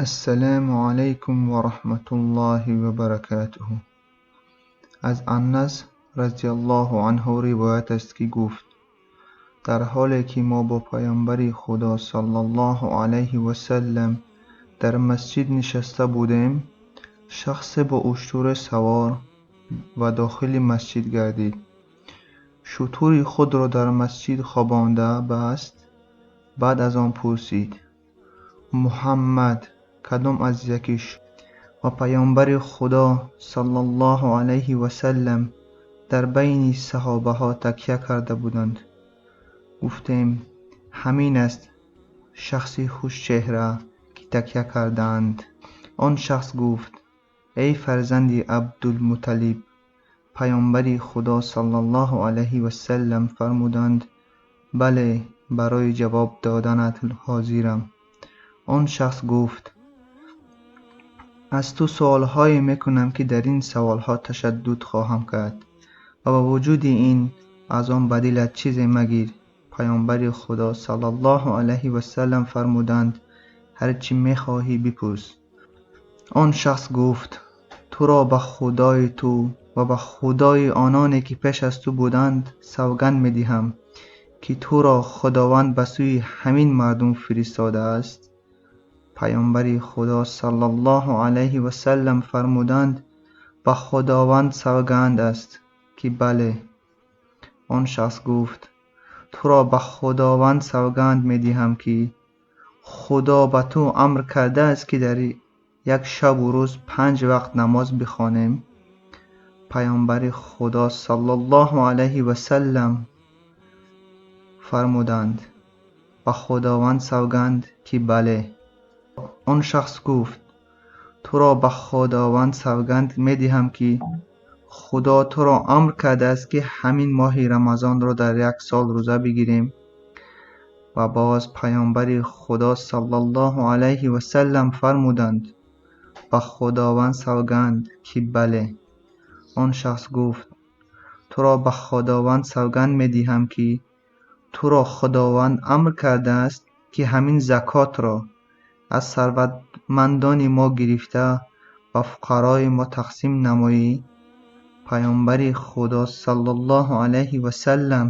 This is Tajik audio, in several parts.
Ассалому алайкум ва раҳматуллоҳи ва баракатуҳ. Аз Анас разияллоҳу анҳу ривоят аст, ки гуфт: дар ҳоле ки мо бо Паёмбари Худо саллаллоҳу алайҳи васаллам дар масҷид нишаста будем, шахсе бо уштуре савор ва дохили масҷид гардид. Шутури худро дар масҷид хобонда баст. Баъд аз он пурсид: Муҳаммад кадом аз яки ва Паёмбари Худо саллаллоҳу алайҳи васаллам дар байни саҳобаҳо такя карда буданд. Гуфтем: ҳамин аст шахси хушчеҳра, ки такя кардаанд. Он шахс гуфт: эй фарзанди Абдулмутталиб! Паёмбари Худо саллаллоҳу алайҳи васаллам фармуданд: бале, барои ҷавоб доданат ҳозирам. Он шахс гуфт: аз ту суолҳое мекунам, ки дар ин саволҳо ташаддуд хоҳам кард ва ба вуҷуди ин аз он ба дилат чизе магир. Паёмбари Худо саллаллоҳу алайҳи васаллам фармуданд: ҳар чӣ мехоҳӣ бипурс. Он шахс гуфт: туро ба Худои ту ва ба Худои ононе, ки пеш аз ту буданд, савганд медиҳам, ки туро Худованд ба сӯи ҳамин мардум фиристодааст. Паёмбари Худо саллаллоҳу алайҳи васаллам фармуданд: ба Худованд савганд аст, ки бале. Он шахс гуфт: туро ба Худованд савганд медиҳам, ки Худо ба ту амр кардааст, ки дар як шабу рӯз 5 вақт намоз бихонем. Паёмбари Худо саллаллоҳу алайҳи васаллам фармуданд: ба Худованд савганд, ки бале. Он шахс гуфт: туро ба Худованд савганд медиҳам, ки Худо туро амр кардааст, ки ҳамин моҳи Рамазонро дар як сол рӯза бигирем. Ва боз Паёмбари Худо саллаллоҳу алайҳи васаллам фармуданд: ба Худованд савганд, ки бале. Он шахс гуфт: туро ба Худованд савганд медиҳам, ки туро Худованд амр кардааст, ки ҳамин закотро аз сарватмандони мо гирифта ба фуқарои мо тақсим намоӣ. Паёмбари Худо саллаллоҳу алайҳи васаллам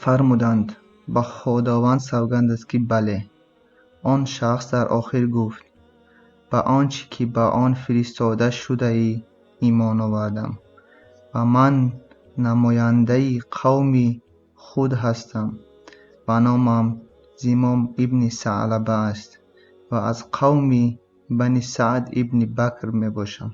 фармуданд: ба Худованд савганд аст, ки бале. Он шахс дар охир гуфт: ба он чӣ ки ба он фиристода шудаӣ имон овардам ва ман намояндаи қавми худ ҳастам ва номам Зимом ибни Саълаба аст ва аз қавми Бани Саъд ибни Бакр мебошам.